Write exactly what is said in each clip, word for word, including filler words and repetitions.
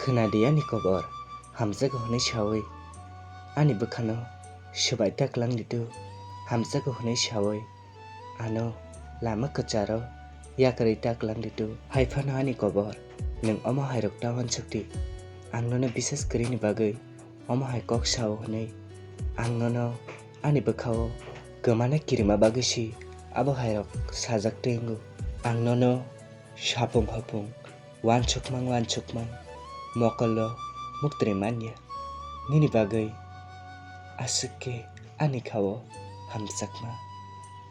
Khwnadi ani kobor, hamjago hwnwi sawi ani bwkhano swbai ta klang ditu, hamjago hwnwi sawi ano lama kwcharo yakarwi ta klang ditu. Hai phano ani kobor, nwng omo hairok ta uansukdi. Ang nono bisas kwrwini bagwi omo hai kok sao hwnwi ang nono ani bwkhao kwmana kirima bagwi si abo hairok sajak twi wngo. Ang nono sapung hopung, uansukmang uansukmang, mokolo muktri manya. Nini bagwi aswk khe ani khao hamjakma.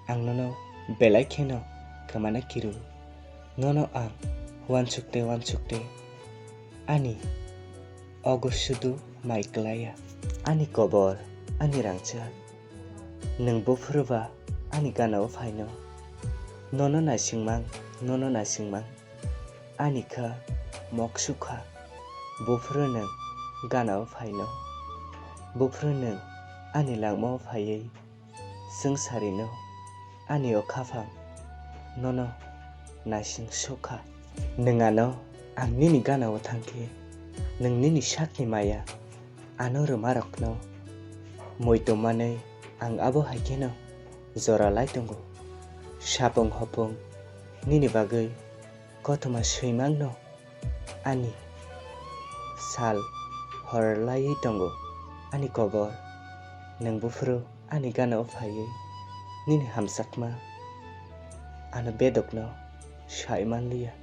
Ang nono belai kheno kwmana kiru. Nono ang uansukte uansukte ani ogo sudu mai klaiya. Ani kobor, ani rangchak, nwng buphuru ba ani ganao phaino. Nono naisingmang, nono naisingmang, ani kha mok sukha. Buphuru nwng ganao phaino. Buphuru nwng ani langmao phaiwi swng sarino, ani o khaphang nono naising sukha. Nwng ano ang nini ganao thangkhe, nwng nini sakni maya ano rwmarokno muitu manwi ang abo hai kheno jora lai tongo. Sapung hopung nini bagwi kothoma swimangno ani sal hor laiwi tongo. Ani kobor, nwng buphuru ani ganao phaiwi nini hamjakma ano bedokno sai manliya.